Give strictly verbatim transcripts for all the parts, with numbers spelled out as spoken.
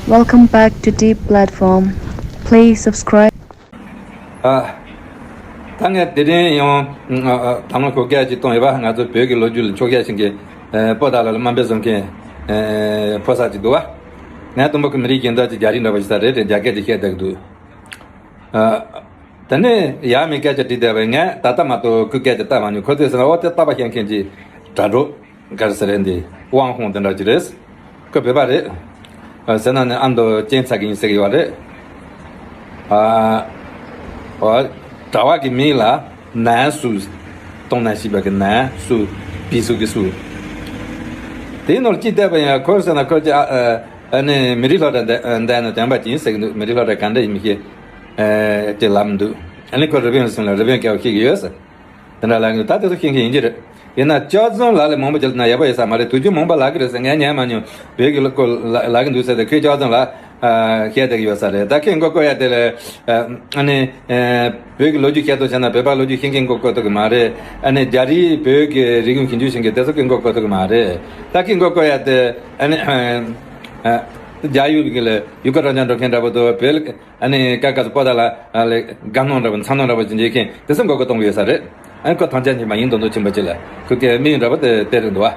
Welcome back to Deep Platform. Please subscribe. ཨ། ད་ངས་དེ་རིང་ཡང་ཨ་ཨ་ད་ལོ་གོ་སྐད་ཅིག་གཏོང་ཡོད་པ། ང་ཚོ་བོད་ཀྱི་ལོ་རྒྱུས་ལ་འཁྱོག་བཤད་བྱེད་མཁན་ཨ་པོ་ཏཱ་ལ་ལ་དམའ་འབེབས་བཟོ་མཁན་ཨ་ཕོ་གསར་ཅིག་འདུག་བ། ངས་དང་པོ་ཁོ་མི་རིགས་གཞན་དག་ཅིག་རྒྱ་རིགས་འདྲ་པོ་ཞིག་ས་རེད་དེ་རྒྱ་སྐད་ཅིག་བཤད་བསྡད་ཀྱི་འདུག་ཨ། དེ་ནས་ཡ་མའི་སྐད་ཆ་དྲིས་བསྡད་པས། ངས་ད་ལྟ་མ་གཏོགས་ཁོའི་སྐད་ཆ་བལྟས་མ་མྱོང་། ཁོ་ཚོས་ཟེར་ན་ཨོ་དེ་ལྟ་བ་ཤེས་མཁན་གྱི་དྲ་གྲོགས་ག་རེ་ཟེར་རེད། འདི་དབང་ཧོང་དེ་འདྲ་ཅིག་རེད། ཁོ་བོད་པ་རེད། ཨ་ཟེར་ན་ནི་ཨ་མདོ་གཅན་ཚ་གི་ཡིན་ཟེར་གི་ཡོད་རེད། ཨ་ཨ་དྲ་བ་གི་མིང་ལ་ནན་སུ། ཏོང་ནན་ཞེས་པ་གི་ནན། སུ། པི་སུ་གི་སུ། དེའི་ནང་ལ་ཅིག་བལྟས་པ་ཡིན། ཁོ་ཟེར་ན་ཁོ་ཅི་ཨ་ཨ་ཨ་ནི་མི་རིགས་སློབ་གྲྭ་འདི་འདི་ནི་བསྟན་པ་ཅན་ཟེར་གི་འདུག་མི་རིགས་སློབ་གྲྭ་ག་འདྲ་ཡིན་མི་ཤེས། ཨེ་ཅེས་ལབ་མི་འདུག་ཨ་ནི་ཁོ་རི་བོན་ལ་སོང་ལ་རི་བོན་སྐད་ཤེས་ཀྱི་ཡོད་ཟེར། དེ་འདྲ་ལབ་གི་འདུག་ད་དེ་ཚོ་ཤེས་མཁན་ཡིན་གྱི་རེད། ཡིན་ན་སྐྱག་རྫུན་ལབ་ལས་མང་པོ་ཅིག་ལབ་ན་ཡག་པོ་ཡོད་ས་མ་རེད། དུས་རྒྱུན་མང་པོ་ལབ་གི་རེད་ཟེར། ངས་ཉན་མ་མྱོང་། བོད་ཀྱི་ལོ་སྐོར་ལབ་ལབ་གི་འདུག་ཟེར་ཏེ། ཁོས་སྐྱག་རྫུན་ལབ་ཨ་བཤད་བསྡད་ཀྱི་ཡོད་ས་རེད། ད་ཁོས་མགོ་སྐོར་ཡ་དེ་ལ་ཨ་ནི་ཨ་བོད་ཀྱི་ལོ་རྒྱུས་བཤད་དོ་བྱས་ན་བོད་པ་ལོ་རྒྱུས་ཤེས་མཁན་མགོ་སྐོར་ཐུབ་ཀྱི་མ་རེད། ཨ་ནི་རྒྱ་རིགས་བོད་ཀྱི་རིག་གཞུང་ཞིབ་འཇུག་བྱེད་མཁན་དེ་ཚོ་ཁོས་མགོ་སྐོར་ཐུབ་ཀྱི་མ་རེད། ད་ཁོས་མགོ་སྐོར་ཡ་དེ་ཨ་ནི་ཨ་ཨ་རྒྱ་ཡུལ་གྱི་ལ་ཡུལ་སྐོར་སྤྲོ་འཆམ་འགྲོ་མཁན་འདྲ་པོ་འདུག་བོད་ཨ་ནི་ཀ་ཀ་སུ་པོ་ཏཱ་ལ་ཨ་ལེ་དགའ་སྣང་འདྲ་པོ་མཚན་སྣང་འདྲ་པོ་ཅིག་འཇལ་མཁན་དེ་ཚོ་མགོ་སྐོར་གཏོང་གི་ཡོད་ས་རེད། ཨ་ནི་ཁོ་ཐང་ཆད་ཉི་མ་ཡིན་མདོག་མདོག་ཆེན་པོ་ཅིག་ལ་ཁོ་སྐད་དམིགས་ཡུལ་འདྲ་པོ་དེ་དེ་རེད་འདུག་བ།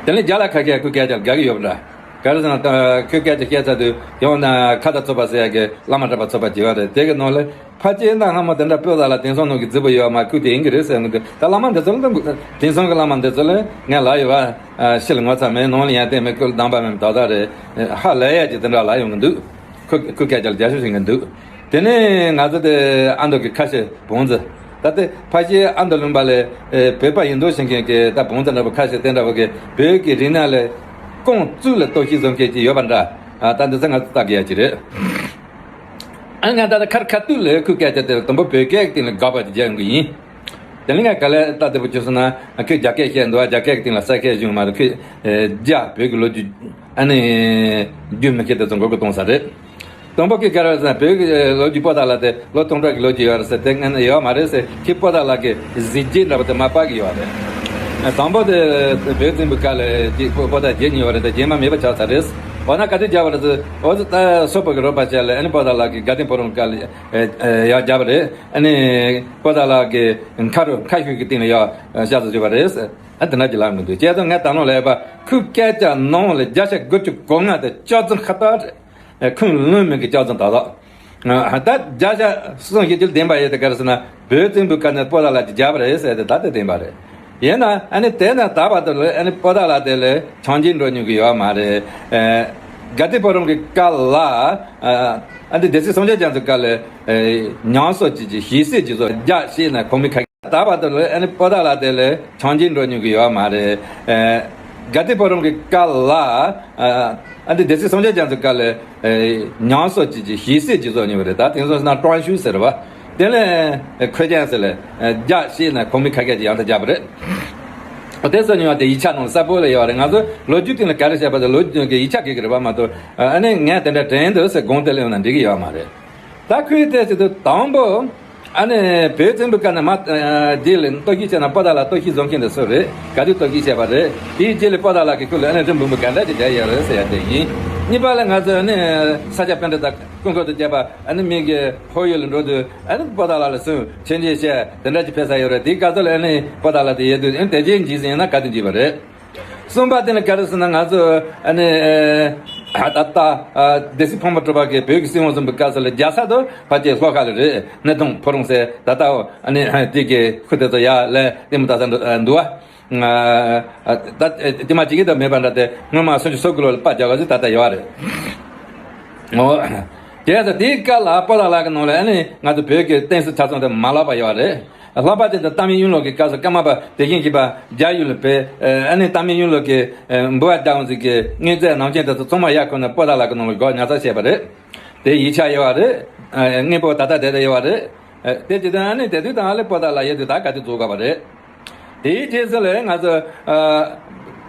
དེ་ནས་རྒྱ་ལ་ཁ་སྐད་ཁོས་སྐད་ཆ་དགའ་གི་ཡོད་པ་འདྲ། ག་རེ་ཟེར་ན་ད་ཁོས་སྐད་ཆ་བཤད་ཚར་དུས་ཡང་ན་ཁ་ཏ་ཚོགས་པ་ཟེར་ཡ་གི་བླ་མ་གྲྭ་པ་ཚོགས་པ་ཅིག་ཡོད་རེད། དེ་གི་ནང་ལ་ཕལ་ཆེར་ན་སྔ་མོ་དེ་འདྲ་པོ་ཏཱ་ལ་དེང་སང་ནང་གི་རྫི་བོ་ཡོད་མ། ཁོས་དེ་ཡིན་གི་རེད་ཟེར་གི་འདུག་ད་བླ་མ་འདི་ཚོ་ལ་དེང་སང་གི་བླ་མ་འདི་ཚོ་ལ་ངས་ལབ་ཡོད་པ། ཕྱི་ལ་ངོ་ཚ་མེད། ནང་ལ་ཡོན་ཏན་མེད། སྐུ་ལ་གདམས་པ་མེད། ད་ལྟ་རེད་ཧ་ལས་ཡ་ཅིག་དེ་འདྲ་ལབ་ཡོང་གི་འདུག་ཁོ་ཁོ་སྐད་ཆ་ལ་རྒྱབ་སྐྱོར་བྱེད་མཁན་འདུག་དེ་ནས་ང་ཚོ་དེ་ཨ་མདོ་གི་ཁ་ཤས་བོང་རྫི། ད་ལྟ་ཕལ་ཆེར་ཨ་མདོ་ལུང་པ་ལ་ཨེ་བོད་པ་ཡིན་མདོག་བྱེད་མཁན་གྱི་ད་བོང་རྫི་འདྲ་པོ་ཁ་ཤས་དེ་འདྲ་པོ་གི་བོད་ཀྱི་རིག་གནས་ལ་རྐང་བཙུགས་ལ་གཏོར་བཤིག་བཟོ་མཁན་ཅིག་ཡོད་པ་འདྲ། ཨ་ད་འདི་ཚོ་ང་ཚོ་ལྟ་དགོས་ཡ་ཅིག་རེད། ཨ་ང་ད་ལྟ་ཁར་ཁ་ཐུག་ལ་ཁོའི་སྐད་ཆ་དེ་དང་པོ་བོད་སྐད་ཀྱི་སྟེང་ལ་དགག་པ་ཅིག་རྒྱག་ཡོང་གི་ཡིན། དེ་ནས་ངས་ག་ལེར་ལྟ་བདེ་པོ་བྱུང་སོང་ན་ཁོས་རྒྱ་སྐད་བཤད་འདུག་རྒྱ་སྐད་ཀྱི་སྟེང་ལ་གསལ་སྐད་བྱུང་མ་རེད། ཁོས་ཨེ་རྒྱ་བོད་ཀྱི་ལོ་རྒྱུས་ཨ་ནི་རྒྱུས་མི་ཁེ་དེ་ཚོ་མགོ་སྐོར་གཏོང་ས་རེད། དང་པོ་ཁོས་ག་རེ་ཟེར་ན་བོད་ཀྱི་ལོ་རྒྱུས་པོ་ཏཱ་ལ་དེ་ལོ་སྟོང་ཕྲག་གི་ལོ་རྒྱུས་ཡོད་རེད་ཟེར། དེ་སྔ་ན་ཡོད་མ་རེད་ཟེར། ཁོས་པོ་ཏཱ་ལ་གི་གཟི་བརྗིད་འདྲ་པོ་དེ་མར་སྤར་གི་ཡོད་རེད། དང་པོ་དེ་བོད་བཙན་པོའི་སྐབས་ལ་ཅིག་པོ་ཏཱ་བརྗེད་མྱོང་ཡོད་རེད། དེ་རྗེས་མ་མེད་པ་ཆགས་ཚར་རེད། འོ་ན་ག་དུས་བརྒྱབ་པ་རེད་ཟེར། འོ་ཙི་ད་སོག་པོ་གི་རོགས་པ་བྱས་ལ་ཨ་ནི་པོ་ཏཱ་ལ་གི་དགའ་ལྡན་ཕོ་བྲང་སྐབས་ལ་ཡར་བརྒྱབ་པ་རེད། ཨ་ནི་པོ་ཏཱ་ལ་གི་མཁའ་རུ་མཁའ་ཤུལ་གྱི་སྟེང་ལ་ཡར་ཤར་ཚུར་བྱས་པ་རེད་ཟེར། ཨ་དེ་འདྲ་ཅིག་ལབ་མི་འདུག་བྱས་ཙང་ངས་ད་ནང་ལ་ཡོད་པ་ཁོའི་སྐད་ཆ་ནང་ལ་བརྒྱ་ཆ་དགུ་བཅུ་གོ་ལྔ་དེ་སྐྱག་རྫུན་ཁ་ཏ་རེད། ཁུངས་ལུང་མེད་ཀྱི་སྐྱག་རྫུན་ཏག་ཏག་ད་བརྒྱ་ཆ་སུ་ཞིག་ཅིག་བདེན་པ་ཡོད་དེ་ག་རེ་ཟེར་ན་བོད་བཙན་པོའི་སྐབས་ནས་པོ་ཏཱ་ལ་ཅིག་བརྒྱབ་པ་རེད་ཟེར་ཏེ་ད་དེ་བདེན་པ་རེད། ཡིན་ན་ཨ་ནི་དེ་ནས་ད་བར་དུ་ལ་ཨ་ནི་པོ་ཏཱ་ལ་དེ་ལ་ཆང་སྦྱིན་འགྲོ་མྱོང་གི་ཡོད་མ་རེད། ཨེ་དགའ་ལྡན་ཕོ་བྲང་གི་སྐབས་ལ་ཨ་ཨ་ནི་སྡེ་སྲིད་སངས་རྒྱས་རྒྱ་མཚོའི་སྐབས་ལ་ཨེ་ཉམས་གསོ་བྱེད་ཀྱི་ཞིག་གསོས་ཀྱི་བཟོ་རྒྱག་ཤེས་ན་གོང་མའི་ཁ། ད་བར་དུ་ལ་ཨ་ནི་པོ་ཏཱ་ལ་དེ་ལ་ཆང་སྦྱིན་འགྲོ་མྱོང་གི་ཡོད་མ་རེད། ཨེ་དགའ་ལྡན་ཕོ་བྲང་གི་སྐབས་ལ་ཨ་ཨ་ནི་སྡེ་སྲིད་སངས་རྒྱས་རྒྱ་མཚོའི་སྐབས་ལ་ཨེ་ཉམས་གསོ་བྱེད་ཀྱི་ཞིག་གསོས་ཀྱི་བཟོ་མྱོང་བ་རེད། ད་དེང་སང་ཟེར་ན་ཀྲོང་ཤུ་ཟེར་བ། དེ་ལས་ཨེ་ཁོས་ཀྱང་ཟེར་ལ་ཨེ་རྒྱག་ཤེས་ན་གོང་མའི་ཁ་སྐད་ཀྱི་ཡང་ད་རྒྱག་པ་རེད། དེ་ཚོ་ཉུང་བ་དེ་ཡིག་ཆ་ནང་གསལ་པོ་ལ་ཡོད་རེད། ང་ཚོ་ལོ་རྒྱུས་སྟེང་ལ་ག་རེ་བཤད་པ་དེ་ལོ་རྒྱུས་ཀྱི་ཡིག་ཆ་གི་གི་རེད་པ་མ་གཏོགས་ཨ་ནི་ངས་དེ་འདྲ་དྲན་འདུག་ཟེར་དགོངས་དེ་ལ་ཡོང་ན་འགྲིག་གི་ཡོད་མ་རེད། ད་ཁོས་བལྟས་ཟེར་དུས་དང་པོ་ཨ་ནི་བོད་བཙན་པོའི་སྐབས་ནས་མ་རྗེས་ལ་གཏོར་བཤིག་བྱས་ན་པོ་ཏཱ་ལ་གཏོར་བཤིག་བཟོ་མཁན་དེ་སུ་རེད། ག་དུས་གཏོར་བཤིག་བྱས་པ་རེད། དེའི་རྗེས་ལ་པོ་ཏཱ་ལ་གི་སྐུ་ལ་ཨ་ནི་རི་འབུམ་པོ་ག་འདྲ་ཅིག་བསྡད་ཡོད་རེད་ཟེར་ཡ་དེ་ཡིན། གཉིས་པ་ལ་ང་ཚོ་ཨ་ནི་ས་སྐྱ་པཎྜི་ཏ་སྐུ་འཁོར་དུ་བཅས་པ་ཨ་ནི་མི་གི་ཕོ་ཡུལ་ལ་འགྲོ་དུས་ཨ་ནི་པོ་ཏཱ་ལ་ལ་སུ་མཆོད་མཇལ་བྱས་དེ་འདྲ་ཅིག་ཕེབས་ས་ཡོད་རེད། དེའི་སྐབས་སུ་ལ་ཨ་ནི་པོ་ཏཱ་ལ་དེ་ཡོད་དུས་ཨ་ནི་དེ་རྗེས་འཇིག་ཟིན་ཡིན་ན་ག་དུས་འཇིག་པ་རེད། གསུམ་པ་དེ་ནི་ག་རེ་ཟེར་ན་ང་ཚོ་ཨ་ནི་ཨ་ད་ལྟ་ཨ་སྡེ་སྲིད་ཕག་མོ་གྲུ་པ་གིས་བོད་ཀྱི་སྲིད་དབང་བཟུང་བའི་སྐབས་སུ་ལ་རྒྱལ་ས་དུ་ཕལ་ཆེར་ལྷོ་ཁ་ལ་རེད། སྣེ་གདོང་ཕོ་བྲང་ཟེར་ད་ལྟ་ཨ་ནི་དེ་གི་ཁུལ་དེ་ཚོ་ཡར་ལ་ལྟད་མོ་ལྟ་ས་འདུག་ཨ། ད་དེ་མ་གཅིག་གི་ད་མེད་པ་འདྲ་དེ་སྔོན་མ་སུམ་ཅུ་སོ་དགུ་ལོ་ལ་པར་རྒྱག་ག་ཟིག་ད་ལྟ་ཡོད་རེད། ཨོ། དེ་ཡང་ད་དེའི་སྐབས་ལ་པོ་ཏཱ་ལ་གི་ནང་ལ་ཨ་ནི་ང་ཚོ་བོད་ཀྱི་བསྟན་སྲིད་ཆ་ཚང་དེ་མ་ལག་པ་ཡོད་རེད། ལྷག་པར་དུ་ད་ཏཱ་མིལ་ཡུལ་ལུང་གི་སྐབས་སུ་ཀརྨ་པ་བདེ་ཆེན་གྱིས་པ་རྒྱ་ཡུལ་ལ་བོད་ཨ་ནི་ཏཱ་མིལ་ཡུལ་ལུང་གི་འབུལ་བ་རྒྱག་འོང་ཟིག་གི་དངོས་རྫས་ནང་རྐྱེན་དེ་ཚོ་ཚང་མ་ཡར་ཁུར་ནས་པོ་ཏཱ་ལ་གི་ནང་ལ་སྒོ་ཉར་ཚགས་བྱས་པ་རེད། དེ་ཡིག་ཆ་ཡོད་པ་རེད། དངོས་པོ་ད་ལྟ་དེ་དེ་ཡོད་པ་རེད། དེ་ཇི་ལྟར་ཨ་ནི་དེ་དུས་དང་ཨ་ལེ་པོ་ཏཱ་ལ་ཡོད་དུས་ད་ག་དུས་རྫོགས་དགོས་པ་རེད། དེའི་རྗེས་སུ་ལས་ང་ཚོ་ཨ་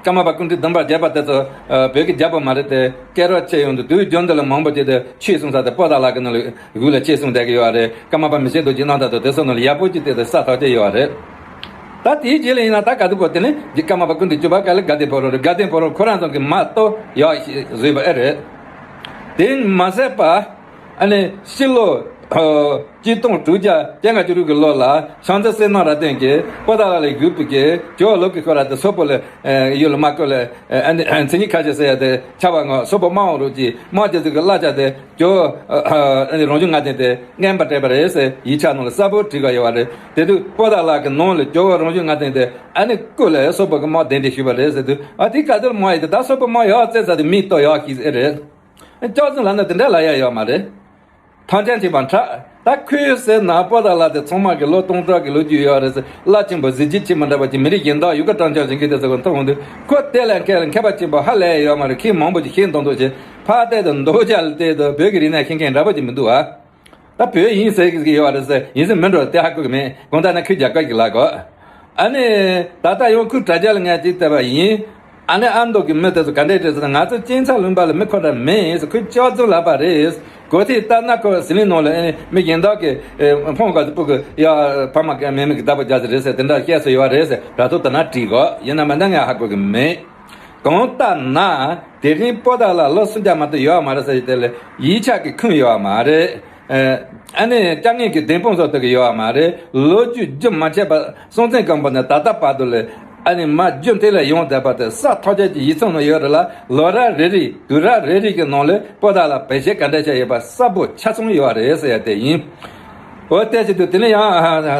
ཀརྨ་པ་སྐུ་ཕྲེང་བདུན་པ་བརྒྱད་པ་དེ་ཚོ་ཨ་བོད་ཀྱི་རྒྱལ་པོ་མ་རེད་དེ་སྐད་རོགས་ཆེ་ཡོང་དུས་དུས་རྒྱུན་དུ་ལ་མང་པོ་ཅིག་དེ་ཆོས་གསུང་ས་དེ་པོ་ཏཱ་ལ་གི་ནང་ལ་གུ་ལ་ཆོས་གསུང་བསྡད་ཀྱི་ཡོད་རེད། ཀརྨ་པ་མི་ཤེས་རྡོ་རྗེ་གནང་ད་དོ་དེ་ཚོ་ནང་ལ་ཡག་པོ་ཅིག་དེ་དེ་ས་ཐག་ཆོད་ཡོད་རེད། ད་དེའི་རྗེས་ལ་ཡིན་ན་ད་ག་དུས་པོ་དེ་ནི་རྗེ་ཀརྨ་པ་སྐུ་ཕྲེང་བཅུ་པ་ག་ལ་དགའ་ལྡན་ཕོ་བྲང་རེད། དགའ་ལྡན་ཕོ་བྲང་ཁོ་རང་ཚོ་གི་མ་གཏོགས་ཡག་ཞིག་བཟོས་པ་ཨེ་རེད། དེ་མ་ཟད་པ། ཨ་ནི་ཕྱི་ལོ་ཆིག་སྟོང་དྲུག་བརྒྱ་བརྒྱད་ཅུ་གྱ་དྲུག་གི་ལོ་ལ་ཤང་ཙེ་སྲིད་ན་ར་ཏན་གྱིས་པོ་ཏཱ་ལ་ལ་བཞུགས་པའི་གི་ཇོ་ལུག་གི་སྐོར་ར་དེ་སོག་པོ་ལ་ཡུལ་ལ་མ་བཀོད་ལ། ཨ་ནི་མཚན་ཉིད་ཁ་ཤས་ཟེར་ཡ་དེ་ཆ་བ་ངོ་སོག་པོ་དམར་འོག་རུ་ཀྱི་དམག་རྒྱལ་ཚུལ་གྱི་གླ་ཆ་དེ་ཇོ་ཨ་ནི་རང་བྱུང་ལྔ་ལྡན་དེ་རྔན་པ་སྤྲད་པ་རེད་ཟེར་ཡིག་ཆ་ནང་ལ་གསལ་པོ་བྲིས་ག་ཡོད་པ་རེད། དེ་དུས་པོ་ཏཱ་ལ་གི་ནང་ལ་ཇོ་བོ་རང་བྱུང་ལྔ་ལྡན་དེ་ཨ་ནི་བཀོད་ལ་སོག་པོ་གི་དམག་གདན་འདྲེན་ཞུས་པ་རེད་ཟེར་དུས། ཨ་དེ་ག་དུས་དམག་ཡིན་དེ་ད་སོག་པོ་དམག་ཡག་བཙལ་ས་དེ་མིག་ལྟོས་ཡག་གིས་ཨེ་རེད། སྐྱག་རྫུན་ལབ་ན་དེ་འདྲ་ལབ་ཡ་ཡོད་མ་རེད། ཐང་ཆེན་ཆེན་པ་འཁྲབ། ད་ཁོས་ཟེར་ན་པོ་ཏཱ་ལ་དེ་ཚང་མ་གི་ལོ་སྟོང་ཕྲག་གི་ལོ་རྒྱུས་ཡོད་རེད་ཟེར། བླ་ཆེན་པོ་གཟི་བརྗིད་ཆེན་པོ་འདྲ་པོ་ཅིག་མི་རིགས་གཞན་དག་ཡུ་གུར་སྤྲང་སྤྱོད་བྱེད་མཁན་དེ་ཚོ་གི་མཐོང་འོང་དུས། ཁོ་དེ་ལས་མཁས་ལ་མཁས་པ་ཆེན་པོ་ཧ་ལས་ཡོད་མ་རེད། ཁྱེད་མང་པོ་ཅིག་ཤེས་མདོག་མདོག་བྱེད། ཕར་བལྟས་དུས་མདོག་ཅག་ལ་བལྟས་དུས་བོད་ཀྱི་རིག་གནས་ཤེས་མཁན་འདྲ་པོ་ཅིག་མི་འདུག་ཨ། ད་བོད་ཡིན་ཟེར་གི་ཡོད་རེད་ཟེར། ཡིན་ཟེར་མི་འགྲོ་དེ་ཧ་གོ་གི་མེད། གང་ལྟར་ན་ཁོས་རྒྱ་སྐད་ཀྱི་ལབ་གོ། ཨ་ནི་ད་ལྟ་ཡང་ཁོའི་དྲ་རྒྱ་ལ་ངས་ཅིག་བལྟས་པ་ཡིན། ཨ་ནི་ཨ་མདོ་གི་མི་དེ་ཚོ་ག་འདྲས་རེད་ཟེར་ན། ང་ཚོ་གཅན་ཚ་ལུང་པ་ལ་མི་ཁོ་འདྲ་མེད་ཟེར། ཁོས་སྐྱག་རྫུན་ལབ་པ་རེད། གོ་ཐོས་ལྟར་ན་ཁོ་ཟི་ལིང་ནང་ལ་ཨ་ནི་མི་གཞན་དག་གི་ཨེ་ཕོང་ག་ཚོད་སྤུ་གུ་ཡ་ཕ་མ་ག་མེད་མི་གི་བདག་པོ་རྒྱག་ས་རེད་ཟེར་དེ་འདྲ་བཤད་སྲོལ་ཡོད་རེད་ཟེར། དྲ་ཐོག་དེ་ན་བྲིས་གོ། ཡིན་ན་མིན་ན་ངས་ཧ་གོ་གི་མེད། གང་ལྟར་ན་དེ་རིང་པོ་ཏཱ་ལ་ལོ་སུམ་བརྒྱ་མ་གཏོགས་ཡོད་མ་རེད་ཟེར་གྱི་དེ་ལ་ཡིག་ཆ་གི་ཁུངས་ཡོད་མ་རེད། ཨ་ནི་སྐྱབས་མགོན་གྱི་བདེན་དཔང་བཟོ་ཐུབ་ཀྱི་ཡོད་མ་རེད། ལོ་རྒྱུས་རྒྱུན་མ་ཆད་པ་སྲོང་བཙན་སྒམ་པོ་ནས་ད་ལྟ་བར་དུ་ལ་ཨ་ནི་མ་རྒྱུན་དེ་ལ་ཡོང་བསྡད་པ་དེ་ས་ཐོབ་རྒྱལ་གྱི་ཡིག་ཚང་ནང་ཡོད་རེད་ལ། ལོ་རབས་རེ་རེ་དུས་རབས་རེ་རེ་གི་ནང་ལ་པོ་ཏཱ་ལ་བེད་སྤྱོད་ག་འདྲ་བྱས་ཡོད་པ་གསལ་པོ་ཆ་ཚང་ཡོད་རེད་ཟེར་ཡ་དེ་ཡིན། འོ་དེ་བྱེད་དུས་དེ་ནས་ཡང་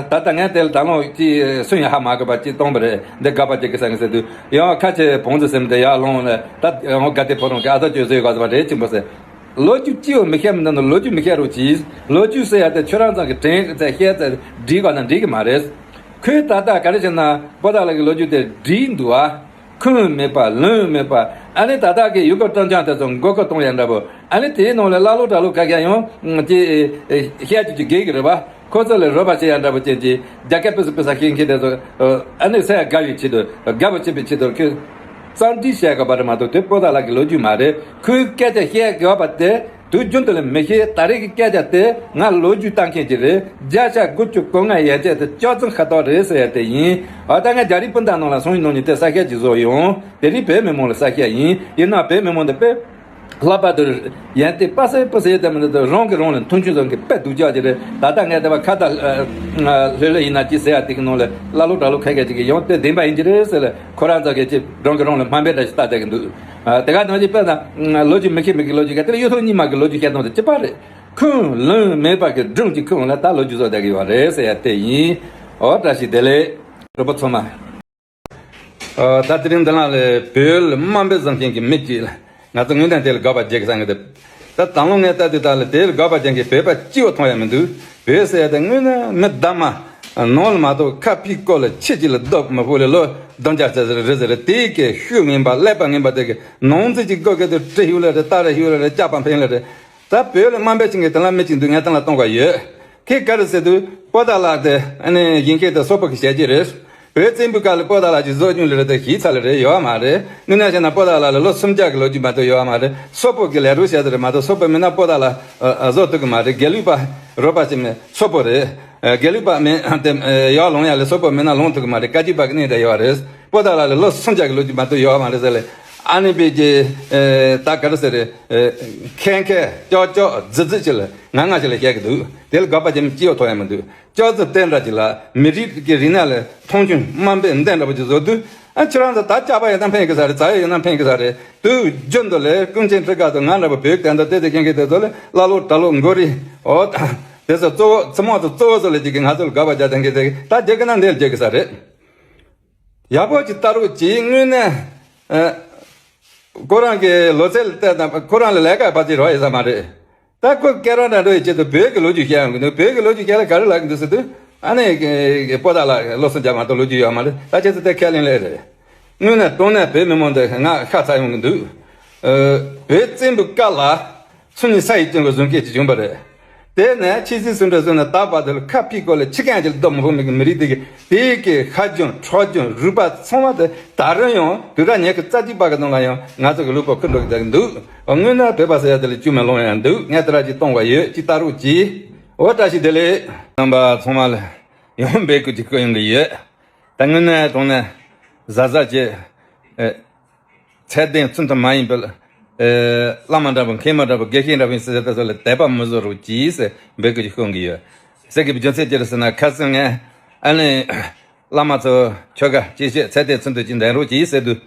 ད་ལྟ་ངས་དེ་ལ་ད་ལོ་ཅི་སུན་ཡང་ཧ་མ་གོ་བ་ཅི་གཏོང་བ་རེད། འདི་དགག་པ་བྱེད་ཀྱི་ས་ངས་ཟེར་དུས་ཡང་ཁ་ཆེ་བོང་ཚོ་སེམས་དེ་ཡར་ལོང་ནས་ད་ཡང་དགའ་དེ་ཕོ་རོང་གི་ཨ་ཐ་ཅོས་ཟེར་ག་ཟེར་བ་རེད་ཅིང་པོ་ཟེར། ལོ་རྒྱུས་ཅི་ཡང་མི་ཤེས་མི་འདུག་ན་ལོ་རྒྱུས་མི་ཤེས་རོགས་གྱིས། ལོ་རྒྱུས་ཟེར་ཡ་དེ་ཁྱོད་རང་ཚང་གི་དྲན་ཚད་ཤེས་ཚད་འགྲིག་ག་ན་འགྲིག་གི་མ་རེད། ཁོས་ད་ལྟ་ག་རེ་བྱས་ན་པོ་ཏཱ་ལ་གི་ལོ་རྒྱུས་དེ་འགྲིག་འདུག་ཨ། ཁུངས་མེད་པ་ལུང་མེད་པ། ཨ་ནི་ད་ལྟ་གི་ཡུལ་སྐོར་སྤྲང་རྐྱང་དེ་ཚོ་མགོ་སྐོར་གཏོང་ཡ་འདྲ་པོ། ཨ་ནི་དེའི་ནང་ལ་ཀླ་ཀློ་གྲྭ་ལོག་ཁ་ཁ་ཡང་ཅི་བཤད་རྒྱུ་ཅིག་དགོས་ཀྱི་རེད་པ། ཁོ་ཚོ་ལ་རོགས་པ་བྱེད་ཡ་འདྲ་པོ་ཅན་གྱི་རྒྱ་སྐད་ཕུ་སུ་ཕུ་ས་ཤེས་མཁན་དེ་ཚོ་ཨ་ནི་ས་ཡ་དགའ་བའི་ཆེད་དུ་དགའ་པོ་བྱེད་པའི་ཆེད་དུ་ཁོས་གཙང་སྒྲིག་བཤད་དགོས་པ་རེད་མ་གཏོགས་དེ་པོ་ཏཱ་ལ་གི་ལོ་རྒྱུས་མ་རེད། ཁོའི་སྐད་ཆ་བཤད་དགོས་པ་དེ། དུས་རྒྱུན་དུ་ལ་མི་ཤེས། ད་རེས་ཀྱི་སྐད་ཆ་དེ་ང་ལོ་རྒྱུས་ལྟ་མཁན་ཅིག་རེད། བརྒྱ་ཆ་དགུ་བཅུ་གོ་ལྔ་ཡན་ཆད་དེ་སྐྱག་རྫུན་ཁ་ཐོག་རེད་ཟེར་ཡ་དེ་ཡིན། འོ་ད་ངས་རྒྱ་རིགས་སྤུན་ཟླ་ནང་ལ་སང་ཉིན་གནངས་ཉིན་དེ་གསལ་བཤད་ཅིག་བཟོ་ཡོང་། དེ་རིང་བོད་མི་མང་ལ་གསལ་བཤད་ཡིན། ཡིན་ན་བོད་མི་མང་དེ་དཔེ་ལྷག་པར་དུ་ཡན་ཏེ་པ་སེ་པ་སེ་དེ་མི་འདུག་རང་གིས་རང་ལ་མཐོང་ཆུང་བཟོ་མཁན་དཔེ་སྡུག་ཅག་ཅིག་རེད། ད་ལྟ་ངས་དེ་བ་ཁ་ད་ལྷོད་ལྷོད་ཡིན་ན་ཅི་ཟེར་ཡ་དེ་གི་ནང་ལ་ཀླ་ཀློ་གྲྭ་ལོག་ཁ་ཁ་ཅིག་གིས་ཡང་དེ་བདེན་པ་ཡིན་གྱི་རེད་ཟེར་ལ། ཁོ་རང་ཚོ་གིས་ཅི་རང་གིས་རང་ལ་དམའ་འབེབས་འདྲ་ཞིག་ལྟ་བསྡད་ཀྱི་འདུག་ཨ། དེ་ག་ནང་བཞིན་དཔེར་ན་ལོ་རྒྱུས་མི་ཤེས་མི་གི་ལོ་རྒྱུས་ག་དེ་ལ་གཡུ་ཐོག་གཉིས་མ་གི་ལོ་རྒྱུས་བཤད་སྟངས་དེ་གཅིག་པ་རེད། ཁུངས་ལུང་མེད་པ་གི་སྒྲུང་གཅིག་ཁུངས་ལ་ད་ལོ་རྒྱུས་བཟོ་བསྡད་ཀྱི་ཡོད་རེད་ཟེར་ཡ་དེ་ཡིན། འོ་བཀྲ་ཤིས་བདེ་ལེགས། རོགས་པ་ཚང་མ། ཨ། ད་དེ་རིང་འདི་ལ་ལས་བོད་ལ་དམའ་འབེབས་བཟོ་མཁན་གྱི་མི་གཅིག་ལ་ང་ཚོ་དངོས་གནས་དེ་ལ་དགག་པ་རྒྱག་གི་བསམ་གི་འདུག་ད་དང་བླངས་ངས་ལྟ་དུས་ད་ལ་དེ་ལ་དགག་པ་རྒྱག་མཁན་བོད་པ་གཅིག་བ་མཐོང་ཡ་མི་འདུག་བོད་ཟེར་ཡ་དེ་དངོས་གནས་མི་གདམ་མ་ནང་ལ་མ་གཏོགས་ཁ་ཕྱིའི་སྐོར་ལ་ཕྱི་གཅིག་ལ་རྡོ་མི་ཕོག་ལས་ལོ་བདུན་བརྒྱ་ཙམ་རེ་ཟེར་རེ་དེའི་གི་ཤུགས་ངན་པ་ཀླད་པ་ངན་པ་དེ་གི་ནང་འཛུལ་གྱི་སྒོ་གི་དུ་ཏྲི་ཤུགས་ལ་རེ་སྟ་རེ་ཤུགས་ལ་རེ་སྐྱག་པ་འཕེན་ལ་རེ། ད་བོད་ལ་དམའ་འབེབས་བྱེད་མཁན་དེ་ལ་མི་གཅིག་འདུག་ངས་དེ་ལ་གཏོང་ག་ཡོད། ཁྱེད་ག་རེ་ཟེར་དུས་པོ་ཏཱ་ལ་དེ་ཨ་ནི་ཡིན་མཁན་དེ་སོག་པོ་གི་བྱས་རྗེས་རེད། བོད་བཙན་པོའི་སྐབས་ལ་པོ་ཏཱ་ལ་གྱི་བཟོ་སྐྱོང་ལས་རེད་དེ་གཞི་ཚ་ལ་རེད་ཡོད་མ་རེད། དངོས་གནས་བཤད་ན་པོ་ཏཱ་ལ་ལ་ལོ་སུམ་བརྒྱ་གི་ལོ་རྒྱུས་མ་གཏོགས་ཡོད་མ་རེད། སོག་པོ་གི་ལས་རོགས་བྱས་དེ་རེད་མ་གཏོགས་སོག་པོ་མིན་ན་པོ་ཏཱ་ལ་བཟོ་ཐུབ་གི་མ་རེད། དགེ་ལུགས་པ་རོགས་པ་བྱས་མེད་སོག་པོ་རེད། དགེ་ལུགས་པ་མིན་དེ་ཡར་ལོང་ཡ་ལས་སོག་པོ་མིན་ན་ལོང་ཐུབ་གི་མ་རེད། བཀའ་བརྒྱུད་པ་གི་གནས་དེ་ཡོད་རེད། པོ་ཏཱ་ལ་ལ་ལོ་སུམ་བརྒྱ་གི་ལོ་རྒྱུས་མ་གཏོགས་ཡོད་མ་རེད་ཟེར་ལས། ཨ་ནི་པའི་གི་ད་ག་རེ་ཟེར་རེད། ཁེ་ཁེ་ཀྱོག་ཀྱོག་རྫི་རྫི་ཅིག་ལ་ང་ང་ཅིག་ལ་བཤད་གི་འདུག་དེ་ལ་དགག་པ་རྒྱག་མི་གཅིག་ཡོད་ཐོག་ཡ་མི་འདུག་ཅོག་ཙེ་བསྟན་འདྲ་ཅིག་ལ་མི་རིགས་ཀྱི་རིག་གནས་ལ་མཐོང་ཆུང་དམའ་འབེབས་འདི་འདྲ་པོ་ཅིག་བཟོ་དུས། ཨ་ཁྱེད་རང་ཚོ་ད་སྐྱག་པ་ཡོད་ན་ཕན་གི་ས་རེད། རྫ་ཡོད་ཡོད་ན་ཕན་གི་ས་རེད། དུས་རྒྱུན་དུ་ལས་ཀུན་མཁྱེན་ཁྲི་ཁ་དུ་ང་འདྲ་པོ་བོད་གཏན་དུ་བལྟས་ཏེ་མཁྱེན་མཁན་དེ་ཚོ་ལས་ཀླ་ཀློ་གྲྭ་ལོག་མགོ་རིལ་འོ་དེ་ཚོ་གཙོ་བོ་ཚུལ་མང་ཚོ་གཙོ་བོ་ཚོ་ལས་ཅིག་གི་ང་ཚོ་ལ་དགག་པ་རྒྱག་དང་གི་དེ་ད་རྒྱག་གི་ན་འདི་ལ་རྒྱག་གི་ས་རེད། ཡག་པོ་ཅིག་ལྟ་རོགས་གྱིས། དངོས་གནས་ཨ། ཁོ་རང་གི་ལོ་ཚད་ལ་བལྟས་དང་ཁོ་རང་ལ་ལས་ཀ་བ་ཅིག་རོགས་ཡོད་ས་མ་རེད། ད་ཁོ་སྐད་ར་འདྲ་འགྲོ་ཡི་ཆེད་དུ་བོད་ཀྱི་ལོ་རྒྱུས་བཤད་ཡོང་གི་འདུག་བོད་ཀྱི་ལོ་རྒྱུས་བཤད་ལ་ག་རེ་ལབ་ཀྱི་འདུག་ཟེར་དུས། ཨ་ནི་པོ་ཏཱ་ལ་ལོ་སུམ་བརྒྱ་མ་གཏོགས་ལོ་རྒྱུས་ཡོད་མ་རེད། ད་ཁྱེད་ཚོ་དེ་ཁས་ལེན་ལེ་རེད། དངོས་གནས་དྲང་གནས་བོད་མི་མང་འདི་ང་ཤ་ཚ་ཡོང་གི་འདུག་བོད་བཙན་པོའི་སྐབས་ལ་ཚུལ་མིན་ས་ཡི་སྐྱོན་གྱི་བཟོ་མཁན་ཅིག་བྱུང་བ་རེད། དེ་ནས་ཆོས་སྲིད་ཟུང་འབྲེལ་བཟོས་ནས་ད་བར་དུ་ལ་ཁ་ཕྱིའི་སྐོར་ལ་ཕྱི་རྐྱང་ཅིག་ལ་རྡོ་མི་ཕོག་མི་གི་མི་རིགས་དེ་གི་དེའི་གི་ཁ་རྒྱུན་ཁྲག་རྒྱུན་རུས་པ་ཚང་མ་དེ་ད་རུང་ཡང་དུས་རབས་ཉི་ཤུ་རྩ་གཅིག་པ་གི་ནང་ལ་ཡང་ང་ཚོ་གི་ལུས་པོ་འཁུར་འགྲོ་གི་བསྡད་ཀྱི་འདུག་དངོས་གནས་བོད་པ་ཟེར་ཡ་དེ་ལ་སྐྱོན་མེད་ལོང་ཡ་འདུག་ངས་དེ་ར་ཅིག་གཏོང་བ་ཡོད། ཅིག་ལྟ་རོགས་གྱིས། འོ་བཀྲ་ཤིས་བདེ་ལེགས། རྣམ་པ་ཚང་མ་ལ་ཡང་འབོད་སྐུལ་ཅིག་སྐུལ་ཡོང་གི་ཡོད། ད་དངོས་གནས་དྲང་གནས་གཟབ་གཟབ་བྱེད། ཨེ། ཚད་ལྡན་ཚུལ་མཐུན་མ་ཡིན་པའི་ ཨེ། བླ་མ་འདྲ་པོ། མཁན་པོ་འདྲ་པོ། དགེ་བཤེས་འདྲ་པོ་ཡིན་ཟེར་ད་ཚོ་ལ་དད་པ་མི་བཟོ་རོགས་གྱིས་ཟེར་འབོད་སྐུལ་ཅིག་ཤོང་གི་ཡོད། ཟེར་གི་རྒྱུ་མཚན་ཅི་རེད་ཟེར་ན། ཁ་སང་ངས་ཨ་ནི་བླ་མ་ཚོ་ཆོ་ག་ཅི་བྱེད་ཚད་ལྡན་ཚུལ་དུ་ཅིག་འདོན་རོགས་གྱིས་ཟེར་དུས།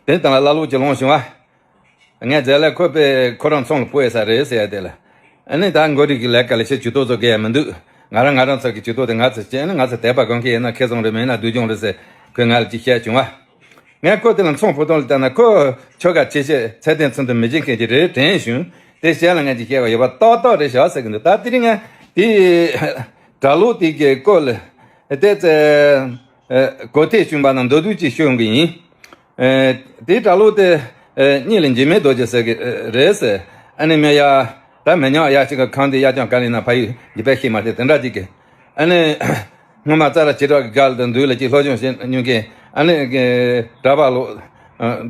དེ་དང་ལ་བླ་ལོག་ཅིག་ལངས་བྱུང་བ། ངས་རྗེས་ལ་ཁོ་པས་ཁོ་རང་ཚོང་ལ་སྤོ་ཡས་ས་རེད་ཟེར་ཡ་དེ་ལ། ཨ་ནི་ད་མགོ་རིག་གི་ལས་ཀ་ལས་བྱེད་ཇུས་གཏོགས་བཟོ་གི་ཡ་མི་འདུག་ང་རང་ང་རང་ཚོ་གི་ཇུས་གཏོགས་དེ་ང་ཚོ་བྱས་ན་ང་ཚོ་དད་པ་དགོན་མཁན་ཡིན་ན་ཁེ་བཟང་རེད། མེད་ན་སྡུག་སྦྱོང་རེད་ཟེར་ཁོས་ང་ལ་ཅིག་བཤད་བྱུང་བ། ངས་ཁོ་དེ་ལ་མཚུངས་ཕུ་ཐུང་ལ་བལྟས་ན། ཁོ་ཆོ་ག་ཆེ་ཆེ་ཚད་ལྡན་ཚུལ་དུ་མི་བྱེད་མཁན་ཅིག་རེད་དྲན་བྱུང་། དེ་བཤད་ལ་ངས་ཅིག་བཤད་པ་ཡོད་པ་ཏག་ཏག་རེད་ཤག་ཟེར་གི་འདུག་ད་དེ་རིང་ངས་དེ་གྲྭ་ལོག་དེ་གི་སྐོར་ལ་དེ་ཚེ་གོ་ཐོས་བྱུང་བ་ན་མདོར་བསྡུས་ཅིག་ཤོད་ཡོང་གི་ཡིན། ཨེ། དེའི་གྲྭ་ལོག་དེ་ཨེ་གཉིས་ལ་འཇིགས་མེད་རྡོ་རྗེ་ཟེར་གི་ཨེ་རེད་ཟེར། ཨ་ནི་མི་ཡ་ད་མི་ཉག་ཡ་གཅིག་གི་ཁང་དེ་ཡ་ཅང་ག་ལེན་ན་ཕ་ཡུལ་འཇིགས་པའི་ཤེས་མ་ཐེ་དེ་འདྲ་ཅིག་གི་ཨ་ནི་སྔོན་མ་ཙ་ར་བྱེ་བྲག་གི་སྒར་དུ་འདུག་ལ་ཅིག་སློབ་སྦྱོང་བྱེད་མྱོང་མཁན། ཨ་ནི་གྲྭ་པ་ལོ་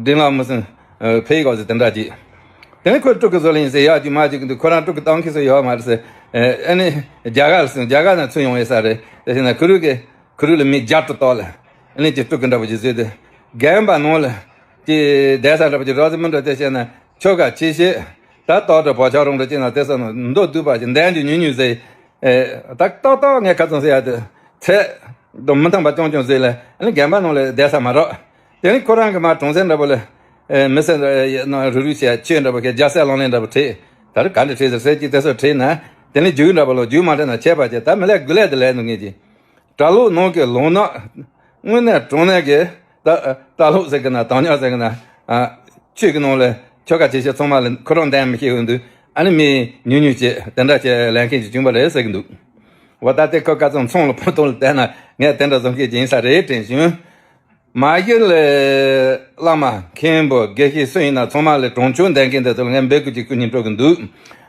འདྲེན་ལག་མི་སྲུང་ཕེ་གོ་ཟེར་དེ་འདྲ་ཅིག་དེ་ནི་ཁོས་ཀྲུག་གི་བཟོ་ལ་ཡིན་ཟེར་ཡག་ཅིག་མ་ཅིག་གི་འདུག་ཁོ་རང་ཀྲུག་གི་བཏང་མཁན་སུ་ཡོད་མ་རེད་ཟེར། ཨ་ནི་རྒྱ་གར་ལ་སོང་། རྒྱ་གར་ན་ཚུར་ཡོང་ཡོད་ས་རེད། དེ་བྱས་ན་ཁུ་རུ་གི་ཁུ་རུ་ལ་མི་བརྒྱ་དྲུག་ཏོག་ལ། ཨ་ནི་ཅིག་ཀྲུག་གི་འདྲ་པོ་ཅིག་བཟོས་ཏེ། རྒན་པ་ནང་ལ་ཅིག་བསྡད་ས་འདྲ་པོ་ཅིག་རོགས་ཟེར་མི་འདྲ་དེ་བྱས་ན་ཆོ་ག་ཆེ་ཤེས་ད་ཏོག་འདྲ་བོ་ཆ་རོང་འདྲ་ཅིག་ན་དེ་ས་ན་མདོ་སྡུད་པ་ཅིག་འདན་རྒྱུ་ཉུང་ཉུང་ཟེར། ཨེ། ད་ཏོག་ཏོག་ངས་ཁ་ཚང་ཟེར་ཡ་དེ་ཚད་དུ་མི་འཐམ་པ་ཅུང་ཅུང་ཟེར་ལ། ཨ་ནི་རྒན་པ་ནང་ལ་བསྡད་ས་མ་རོགས། དེ་ནི་ཁོ་རང་གི་མ་གྲོང་གསེབ་འདྲ་པོ་ལ་ཨེ་མི་སེར་ནང་རུ་རུ་བྱས། ཆོས་འདྲ་པོ་གི་རྒྱ་སེ་ལོང་ལེན་འདྲ་པོ་ཁྲིད། ད་རུ་ག་འདྲ་ཁྲིད་ཟེར་ཟེར་གྱི་དེ་ཚོ་ཁྲིད་ན། དེ་ནི་རྒྱུགས་འདྲ་པོ་ལོ་རྒྱུགས་མ་ཁྲིད་ན་ཆད་པ་བྱས། ད་མི་ལས་དགུ་ལས་དེ་ལས་ནུ་ངེས་ཀྱི། གྲྭ་ལོག་ནང་གི་ལོང་ནག་དངོས་གནས་དྲང་གནས་ཀྱི་ད་གྲྭ་ལོག་ཟེར་གི་ན་དམ་ཉག་ཟེར་གི་ན། ཨ། ཆོས་ཀྱི་ནང་ལ་ཆོ་ག་བྱེད་བྱེད་ཚང་མ་ལ་ཁོ་རང་འདན་མི་ཤེས་ཡོང་དུས། ཨ་ནི་མི་ཉུང་ཉུང་བྱེད་དེ་འདྲ་བྱེད་ལེན་མཁན་ཅིག་བྱུང་བ་རེད་ཟེར་གི་འདུག་འོ་ད་དེ་ཁོ་ཁ་ཚང་མཚུངས་ལ་ཕུ་ཐུང་ལ་བལྟས་ན་ངས་དེ་འདྲ་བཟོ་མཁན་ཅིག་ཡིན་ས་རེད་དྲན་བྱུང་། མ་གཞི་ལ་བླ་མ་མཁན་པོ་དགེ་བཤེས་སུ་ཡིན་ན་ཚང་མ་ལ་གྲོང་ཆོག་འདོན་མཁན་དེ་ཚོ་ལ་ངས་འབོད་སྐུལ་གྱི་སྐུ་ཉིད་སྤྲོད་ཀྱི་འདུག་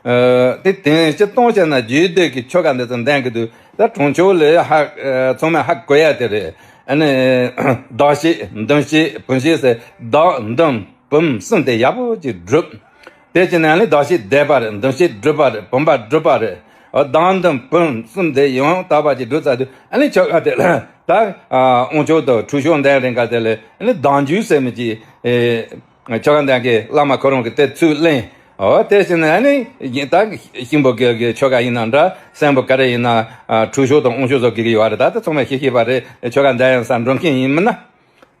ཨ། དེ་དེང་སྤྱིར་བཏང་བྱས་ན་རྒྱུད་སྡེ་གི་ཆོ་ག་འདི་ཚོ་འདོན་གྱི་འདུག་ད་གྲོང་ཆོག་ལ་ཧ། ཨ། ཚང་མས་ཧ་གོ་ཡ་དེ་རེད། ཨ་ནི་བདག་བསྐྱེད་འདུམ་བསྐྱེད་བུམ་བསྐྱེད་ཟེར། བདག་འདུམ་བུམ་གསུམ་དེ་ཡག་པོ་ཅིག་སྒྲུབ། དེ་བྱས་ན་ནི་བདག་བསྐྱེད་བཟླས་པ་རེད། འདུམ་བསྐྱེད་སྒྲུབ་པ་རེད། བུམ་པ་སྒྲུབ་པ་རེད། བདག་འདུམ་བུམ་གསུམ་དེ་ཡང་དག་པ་ཅིག་སྒྲུབ་ཚར་དུས། ཨ་ནི་ཆོ་ག་དེ་ལ་ད་དབང་ཆོག་དང་ཁྲུས་ཆོག་འདོན་རན་ག་དེ་ལ། ཨ་ནི་བདག་འཇུག་ཟེར་མི་ཅིག་ཨེ། ཆོ་ག་འདོན་མཁན་བླ་མ་ཁོ་རང་གིས་དེ་ཚུར་ལེན། འོ་དེ་བྱས་ན་ཨ་ནི་ད་གཤིན་པོ་གི་གི་ཆོ་ག་ཡིན་ན་འདྲ། སྲིན་པོ་ག་རེ་ཡིན་ན། ཨ། ཁྲུས་ཆོག་དང་དབང་ཆོག་བཟོ་དགོས་ཀྱི་ཡོད་རེད། ད་ལྟ་ཚང་མས་ཤེས་ཤེས་པ་རེད། ཆོ་ག་འདོན་ཡང་ས་འགྲོ་མཁན་ཡིན་མིན་ན།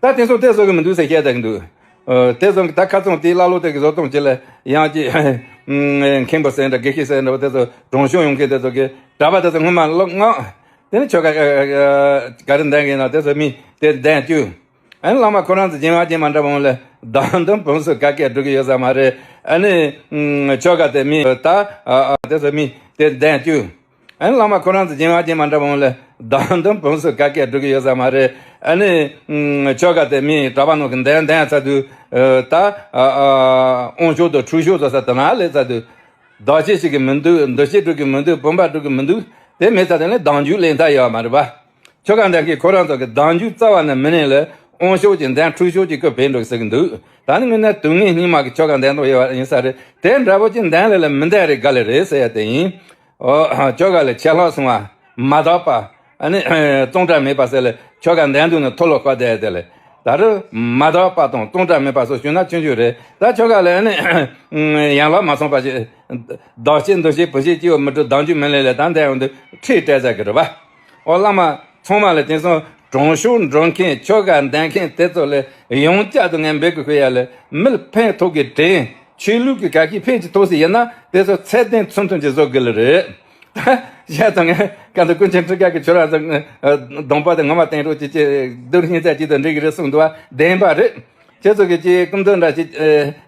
ད་དེང་སང་དེ་བཟོ་གི་མི་འདུག་ཟེར་བཤད་བསྡད་ཀྱི་འདུག་ཨ། དེ་བཟོ་གི་ད་ཁ་ཚང་དེའི་བླ་ལོག་དེ་གི་བཟོ་སྟངས་ཅིག་ལ་ཡང་ཅིག་མཁན་པོ་ཟེར་འདྲ་དགེ་བཤེས་ཟེར་འདྲ་བ་དེ་ཚོ་གྲོང་ཆོག་ཡོང་མཁན་དེ་ཚོ་གི་གྲྭ་པ་དེ་ཚོ་སྔོན་མ་ལོག་ངག་དེ་ནི་ཆོ་ག་ག་རེ་འདོན་གི་ཡིན་ན་དེ་ཚོ་མི་དེ་འདོན་བཅུག་ཨ་ནི་བླ་མ་ཁོ་རང་ཚོ་རྗེས་མ་རྗེས་མ་འདྲ་བོ་ལ་བདག་འདུམ་བུམ་གསུམ་ག་གེ་སྒྲུབ་ཀྱི་ཡོད་ས་མ་རེད། ཨ་ནི་ཆོ་ག་དེ་མི་ད་ཨ་ཨ་དེ་ཚོ་མི་དེ་འདོན་བཅུག་ཨ་ནི་བླ་མ་ཁོ་རང་ཚོ་རྗེས་མ་རྗེས་མ་འདྲ་བོ་ལ་བདག་འདུམ་བུམ་གསུམ་ག་གེ་སྒྲུབ་ཀྱི་ཡོད་ས་མ་རེད། ཨ་ནི་ཆོ་ག་དེ་མི་གྲྭ་པ་ནང་གི་འདོན་འདོན་ཚར་དུས། ད་ཨ་ཨ་དབང་ཆོག་དང་ཁྲུས་ཆོག་བཟོ་ས་དེ་ན་ལས་ཚར་དུས། བདག་བསྐྱེད་བྱེད་ཀྱི་མི་འདུག་འདུམ་བསྐྱེད་སྒྲུབ་ཀྱི་མི་འདུག་བུམ་པ་སྒྲུབ་ཀྱི་མི་འདུག་དེ་མེད་ཙང་དེ་ནི་བདག་འཇུག་ལེན་ཐབས་ཡོད་མ་རེད་པ། ཆོ་ག་འདོན་མཁན་ཁོ་རང་ཚོ་གི་བདག་འཇུག་རྩ་བ་ནས་མི་ལེན་ལ་དབང་ཆོག་ཅིག་འདོན་ཁྲུས་ཆོག་ཅིག་བསྐུར་བས་འགྲོ་ཟེར་གི་འདུག་ད་ནི་དངོས་གནས་དུས་ངན་སྙིགས་མ་གི་ཆོ་ག་འདོན་སྟངས་ཡོད་པ་ཡིན་ས་རེད། དེ་འདྲ་པོ་ཅིག་འདོན་ལེ་ལ་མི་འདོན་རེ་དགའ་ལེ་རེད་ཟེར་ཡ་དེ་ཡིན། ཨོ། ཆོ་ག་ལ་ཆད་ལྷག་སོང་བ། མ་དག་པ། ཨ་ནི་གཙང་སྦྲ་མེད་པ་ཟེར་ལ་ཆོ་ག་འདོན་དུས་ནི་ཐོ་ལོ་ཁ་བསྡད་དེ་ལས། ད་རུ་མ་དག་པ་དང་གཙང་སྦྲ་མེད་པ་སོགས་བྱུང་ན་ཆུང་ཆུང་རེད། ད་ཆོ་ག་ལ་ཨ་ནི་ཡན་ལག་མ་ཚང་པ་ཞིག་བདག་བསྐྱེད་འདུམ་བསྐྱེད་བུམ་བསྐྱེད་ཅི་ཡང་མི་སྒྲུབ་བདག་འཇུག་མི་ལེན་ལས་ད་འདོན་ཡོང་དུས་ཁྲིད་སྤྲད་ཟེར་གི་རེད་པ། ཨོ་བླ་མ་ཚང་མ་ལ་དེང་སང་གྲོང་ཆོག་འགྲོ་མཁན་ཆོ་ག་འདོན་མཁན་དེ་ཚོ་ལ་ཡང་བསྐྱར་དུ་ངས་འབོད་སྐུལ་ཞུ་ཡ་ལ་མི་ལ་ཕན་ཐོགས་ཀྱི་དྲིན། ཆོས་ལུགས་ཀྱི་ག་གི་ཕན་གྱི་ཐོགས་སུ་ཡིན་ན་དེ་ཚོ་ཚད་ལྡན་ཚུལ་མཐུན་གྱི་བཟོ་དགོས་ལེ་རེད། བཤད་ཙང་ངས་ཀ་འདི་ཀུན་མཁྱེན་ཁྲི་ཀ་གི་ཆོས་ར་ཚང་གདོང་པ་དེ་ངོ་མ་བསྟན་རོགས་ཀྱི་ཅེས་སྡུག་སྙིང་རྩ་གཅིག་ཏུ་འགྲིག་གི་རེད་གསུངས་འདུག་བ་བདེན་པ་རེད། ཁྱེད་ཚོ་གི་ཅིག་སྐུ་མདུན་འདྲ་ཅིག་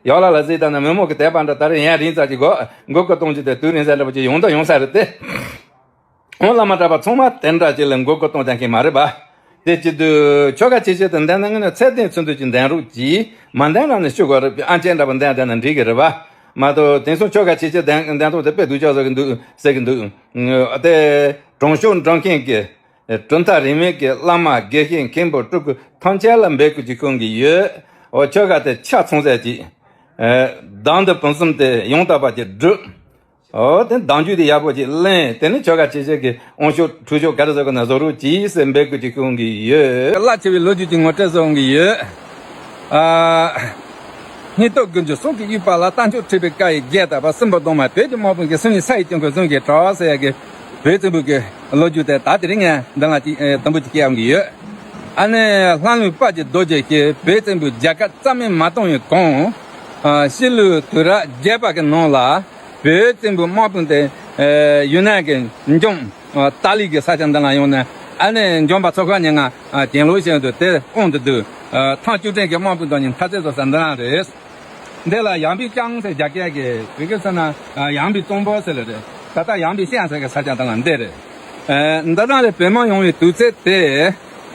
ཡག་ལ་ལ་གཟིགས་དང་ན་མི་མོ་གི་དད་པ་འདྲ་ད་རེས་ཡན་རིང་ཙག་ཅིག་གོ་མགོ་སྐོར་གཏོང་རྒྱུ་དེ་དུས་རིང་ཙག་འདྲ་པོ་ཅིག་ཡོང་དང་ཡོང་ས་རེད་དེ། འོ་བླ་མ་གྲྭ་པ་ཚང་མ་དེ་འདྲ་ཅིག་ལ་མགོ་སྐོར་གཏོང་བསྡད་མཁན་མ་རེད་པ། དེ་བྱེད་དུས་ཆོ་ག་ཆེ་ཆེ་དེ་འདོན་ན་ངས་ནི་ཚད་ལྡན་ཚུལ་མཐུན་ཅིག་འདོན་རོགས་གྱིས། མ་འདོན་ན་ནི་ཤུ་གོ་རེད་པས་ཨ་ཅེ་འདྲ་པོ་འདོན་བསྡད་ན་འགྲིག་གི་རེད་པ། མ་གཏོགས་དེང་སང་ཆོ་ག་ཆེ་ཆེ་འདོན་འདོན་ཐོག་དེ་དཔེ་སྡུག་ཅག་བཟོ་གི་འདུག་ཟེར་གི་འདུག་དེ་གྲོང་ཆོག་འགྲོ་མཁན་གྱི་གྲུབ་མཐའ་རིས་མེད་ཀྱི་བླ་མ་དགེ་བཤེས་མཁན་པོ་སྤྲུལ་སྐུ་ཐམས་ཅད་ལ་འབོད་སྐུལ་ཅིག་ཞུ་གི་ཡོད། འོ་ཆོ་ག་དེ་ཆ་ཚང་ས་ཅིག་བདག་འདུམ་བུམ་གསུམ་དེ་ཡང་དག་པ་ཅིག་སྒྲུབ། འོ་དེ་བདག་འཇུག་དེ་ཡག་པོ་ཅིག་ལེན། དེ་ནི་ཆོ་ག་ཆེ་ཆེ་གི་དབང་ཆོག་ཁྲུས་ཆོག་ག་རེ་བཟོ་དགོས་ན་བཟོ་རོགས་གྱིས་ཟེར་འབོད་སྐུལ་ཅིག་ཞུ་གི་ཡོད། རླབས་ཆེ་བའི་ལོ་རྒྱུས་ཅིག་ངོ་སྤྲོད་བཟོ་གི་ཡོད། ཨ། སྙིགས་སྟོབས་དགུ་འཇུག་སྲོག་གི་དབྱུག་པ་ལ། རྟ་མཆོག་ཁྲི་པའི་བཀའ་ཡི་རྒྱས་བཏབ་པ། སྲིན་པོ་གདོང་དམར་བོད་ཀྱི་དམག་དཔུང་གིས། སྲིན་ཡི་ས་ཡི་དཀྱིལ་འཁོར་ཟིལ་གྱིས་བྲེགས་ཟེར་ཡ་གི་བོད་བཙན་པོ་གི་ལོ་རྒྱུས་དེ་ད་དེ་རིང་ངས་འདི་ལ་ཅིག་ཨེ་དུམ་བུ་ཅིག་སྐྱེལ་ཡོང་གི་ཡོད། ཨ་ནི་ལྷ་ལུང་དཔལ་གྱི་རྡོ་རྗེ་ཞེས་བོད་བཙན་པོའི་རྒྱལ་ཁབ་རྩ་མེད་མ་གཏོང་བའི་གོང་། ཨ་སྤྱི་ལོའི་དུས་རབས་བརྒྱད་པ་གི་ནང་ལ་བོད་བཙན་པོའི་དམག་དཔུང་དེ་ཨེ་ཡུན་ནན་གྱི་འཇོམས། ཨ་ཏཱ་ལི་གི་ས་ཆ་འདི་ལ་ཡོང་ནས། ཨ་ནི་འཇོམས་པ་ཚོ་ཁག་ཉེར་ལྔ་ཨ་གྱེན་ལོག་བྱས་འདུག་དེ་དབང་དུ་བསྡུས། ཨ་ཐང་ཆོས་སྒྲོན་གྱི་དམག་དཔུང་དང་གཉིས་མཐའ་རྩེ་བཟོ་ས་འདི་ལ་རེད། འདི་ལ་ཡངས་པའི་ལྕང་ཟེར་རྒྱ་སྐད་ཀྱི་བོད་སྐད་ཟེར་ན་ཨ་ཡངས་པའི་གཙང་པོ་ཟེར་ལ་རེད། ད་ལྟ་ཡངས་པའི་ཤང་ཟེར་གི་ས་ཆ་འདི་ལ་འདི་རེད། ཨ་འདི་ལ་ལས་བོད་དམག་ཡོང་བའི་དུས་ཚོད་དེ།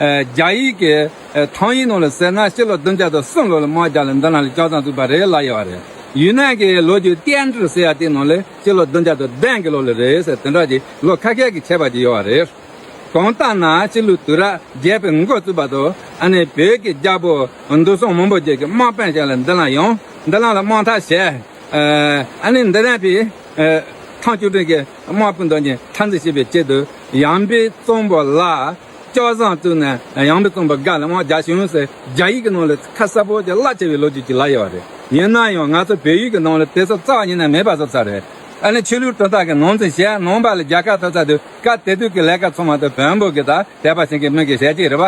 ཨ་རྒྱ་ཡིག་གི་ཨ་ཐང་ཡིག་ནང་ལ་ཟེར་ན་སྤྱི་ལོ་བདུན་བརྒྱ་དང་གསུམ་ལོ་ལ་དམག་རྒྱག་ལ་འདི་ལ་ལ་ལྕགས་ཟམ་བཙུགས་པ་རེད་ལབ་ཡོད་རེད། ཡུན་ནན་གྱི་ལོ་རྒྱུས་ཏན་ཀྲི་ཟེར་ཡ་དེའི་ནང་ལ་སྤྱི་ལོ་བདུན་བརྒྱ་དང་བདུན་གྱི་ལོ་ལ་རེད་ཟེར། དེ་འདྲ་གྱི་ལོ་ཁ་ཤས་ཀྱི་ཁྱད་པར་ཅིག་ཡོད་རེད། གང་ལྟར་ན་སྤྱི་ལོའི་དུས་རབས་བརྒྱད་པའི་འགོ་བཙུགས་པ་དང་ཨ་ནི་བོད་ཀྱི་རྒྱལ་པོ་འདུས་སྲོང་མང་པོ་རྗེ་གི་དམག་དཔོན་ཞིག་ལ་འདི་ལ་ཡོང་། འདི་ལ་ལ་དམག་འཐབ་བྱས། ཨ་ནི་འདི་རན་པའི་ཐང་ཆོས་སྒྲོན་གྱི་དམག་དཔུང་དང་གཉིས་འཐབ་འཛིང་བྱེད་པའི་ཆེད་དུ་ཡངས་པའི་གཙང་པོ་ལ་ལྕགས་ཟམ་བཙུགས་ནས་ཡངས་པའི་གཙང་པོ་བརྒལ་ནས་དམག་རྒྱག་བྱུང་ཟེར་རྒྱ་ཡིག་གི་ནང་ལ་ཁ་གསལ་པོ་ཅིག་རླབས་ཆེ་བའི་ལོ་རྒྱུས་ཅིག་ལབ་ཡོད་རེད། ཡིན་ན་ཡང་ང་ཚོ་བོད་ཡིག་གི་ནང་ལ་དེ་ཚོ་རྩ་བ་ཉིད་ནས་མེད་པ་བཟོ་ཚར་རེད། ཨ་ནི་ཆོས་ལུགས་གྲུབ་མཐའ་གི་ནང་འཛིན་བྱས་ནང་པ་ལ་རྒྱལ་ཁ་ཐོབ་ཚར་དུས་སྐབས་དེ་དུས་ཀྱི་ལས་ཀ་ཚང་མ་དེ་བོན་པོ་གི་དང་དད་པ་བྱེད་མཁན་མི་གི་ཞལ་གྱིས་རེད་པ།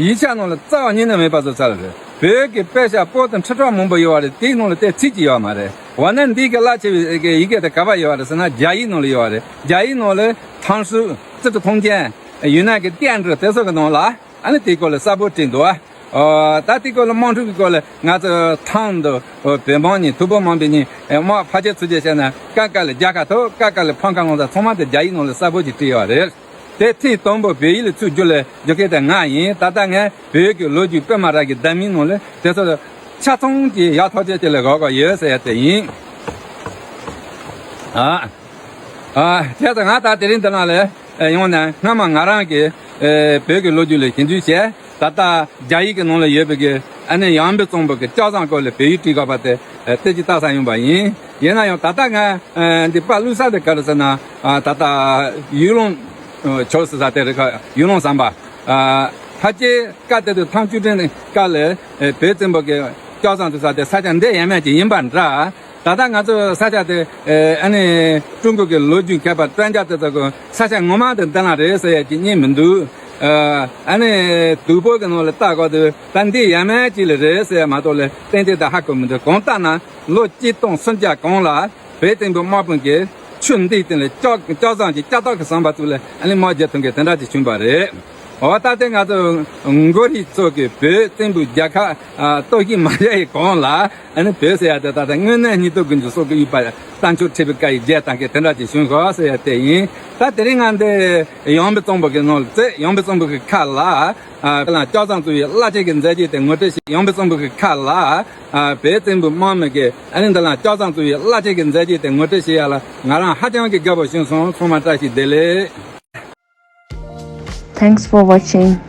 ཡིག་ཆ་ནང་ལ་རྩ་བ་ཉིད་ནས་མེད་པ་བཟོ་ཚར་རེད། བོད་ཀྱི་དཔེ་ཆ་པོ་ཏི་ཁྲི་ཕྲག་མང་པོ་ཡོད་པ་རེད། དེའི་ནང་ལ་དེ་ཚིག་ཅིག་ཡོད་མ་རེད། འོ་ན་འདི་གི་རླབས་ཆེ་བའི་གི་ཡི་གེ་དེ་ག་པར་ཡོད་པ་རེད་ཟེར་ན་རྒྱ་ཡིག་ནང་ལ་ཡོད་པ་རེད། རྒྱ་ཡིག་ནང་ལ་ཐང་ཧྲུའུ་ཙི་ཀྲི་ཐུང་ཅན་ཡུན་ནན་གྱི་ཏན་ཀྲི་དེ་ཚོ་གི་ནང་ལ་ཨ་ནི་དེའི་སྐོར་ལ་གསལ་པོ་བྲིས་འདུག་ཨ། ཨོ། ད་དེའི་སྐོར་ལ་དམག་འཁྲུག་གི་སྐོར་ལ་ང་ཚོ་ཐང་དུ་ཨོ་བོད་དམག་གཉིས་ཐུ་བོ་དམག་དཔོན་གཉིས་ཨེ་དམག་ཕལ་ཆེར་ཚུད་རྗེས་བྱས་ན་ཀ་ཀ་ལ་རྒྱལ་ཁ་ཐོབ། ཀ་ཀ་ལ་ཕམ་ཁ་བླངས་ས་ཚང་མ་དེ་རྒྱ་ཡིག་ནང་ལ་གསལ་པོ་ཅིག་བྲིས་ཡོད་རེད། དེ་ཐེངས་དང་པོ་བོད་ཡིག་ལ་ཚུར་བསྒྱུར་ལ་བསྒྱུར་མཁན་དེ་ང་ཡིན། ད་ལྟ་ངས་བོད་ཀྱི་ལོ་རྒྱུས་པད་མ་ར་གི་བརྡ་མའི་ནང་ལ་དེ་ཚོ་ཆ་ཚང་གི་ཡག་ཐག་ཆོད་ཅིག་ལ་བཞག་གི་ཡོད་ཟེར་ཡ་དེ་ཡིན། ཨ། ཨ། བྱས་ཙང་ང་ད་དེ་རིང་འདི་ནང་ལ་ཨེ་ཡོང་ནས་སྔ་མ་ང་རང་གིས་ཨེ་བོད་ཀྱི་ལོ་རྒྱུས་ལ་ཞིབ་འཇུག་བྱས། ད་ལྟ་རྒྱ་ཡིག་གི་ནང་ལ་ཡོད་པའི་གི་ཨ་ནི་ཡངས་པའི་གཙང་པོ་གི་ལྕགས་ཟམ་སྐོར་ལ་བོད་ཡིག་བྲིས་དགོས་པ་དེ་ཨེ་དེ་ཅིག་བལྟ་ས་ཡིན་པ་ཡིན། ཡིན་ན་ཡང་ད་ལྟ་ང་ཨེ་འདི་པར་བླུགས་ས་དེ་ག་རེ་ཟེར་ན། ཨ་ད་ལྟ་ཡུལ་ལུང་ཨེ་ཆོས་ཟེར་ས་དེ་རེད་ཁ། ཡུལ་ལུང་ཟམ་པ། ཨ་ཕལ་ཆེར་སྐབས་དེ་དུས་ཐང་ཆོས་སྒྲོན་སྐབས་ལ་ཨེ་བོད་བཙན་པོ་གི་ལྕགས་ཟམ་བཙུགས་ས་དེ་ས་ཆ་འདི་ཡས་མས་ཅིག་ཡིན་པ་འདྲ། ད་ལྟ་ང་ཚོ་ས་ཆ་དེ་ཨེ་ཨ་ནི་ཀྲུང་གོ་གི་ལོ་རྒྱུས་མཁས་པ་སྤྲོ་འཇགས་དེ་ཚོ་གི་ས་ཆ་ངོ་མ་དེ་འདི་ན་རེད་ཟེར་ཡ་ཅིག་རྙེད་མི་འདུག་ཨ་ཨ་ནི་དུས་འཁོར་གི་ནང་ལ་ལྟ་དགོས་དུས་ད་འདི་ཡས་མས་ཅིག་ལ་རེད་ཟེར་ཡ་མ་གཏོགས་ལ་གཏན་གཏན་དེ་ཧ་གོ་མི་འདུག་གང་ལྟར་ན་ལོ་གཅིག་སྟོང་སུམ་བརྒྱ་གོང་ལ་བོད་བཙན་པོའི་དམག་དཔུང་གིས་ཆུ་འདིའི་སྟེང་ལ་ལྕགས་ལྕགས་ཟམ་གྱི་ལྕགས་ཐག་གི་ཟམ་པ་བཙུགས་ལ་ཨ་ནི་དམག་རྒྱག་ཐུབ་མཁན་དེ་འདྲ་ཅིག་བྱུང་བ་རེད། འོ་ད་ལྟ་ང་ཚོ་མགོ་རིལ་ཚོ་གི་བོད་བཙན་པོའི་རྒྱལ་ཁབ་ཨ་གཏོར་བཤིག་མ་བྱས་ཡི་གོང་ལ་ཨ་ནི་བོད་ཟེར་ཡ་དེ་ད་ལྟ་དངོས་གནས་སྙིགས་སྟོབས་ཀུན་གྱི་སྲོག་གི་དབྱུག་པ་རྟ་མཆོག་ཁྲི་པའི་བཀའ་ཡི་རྒྱས་བཏང་མཁན་དེ་འདྲ་ཅིག་བྱུང་ཤག་ཟེར་ཡ་དེ་ཡིན། ད་དེ་རིང་ང་འདི་ཡངས་པའི་གཙང་པོ་གི་ནང་ལ་བཙལ། ཡངས་པའི་གཙང་པོ་གི་ཁ་ལ་ཨ་འདི་ལ་ལྕགས་ཟམ་བཙུགས་པའི་རླབས་ཆེན་གྱི་མཛད་རྗེས་དེ་ངོ་སྤྲོད་བྱེད། ཡངས་པའི་གཙང་པོ་གི་ཁ་ལ་ཨ་བོད་བཙན་པོའི་དམག་མི་གིས་ཨ་ནི་འདི་ལ་ལྕགས་ཟམ་བཙུགས་པའི་རླབས་ཆེན་གྱི་མཛད་རྗེས་དེ་ངོ་སྤྲོད་བྱེད་ཡ་ལ་ང་རང་ཧ་ཅང་གི་དགའ་པོ་བྱུང་སོང་། ཚང་མ་བཀྲ་ཤིས་བདེ་ལེགས། Thanks for watching.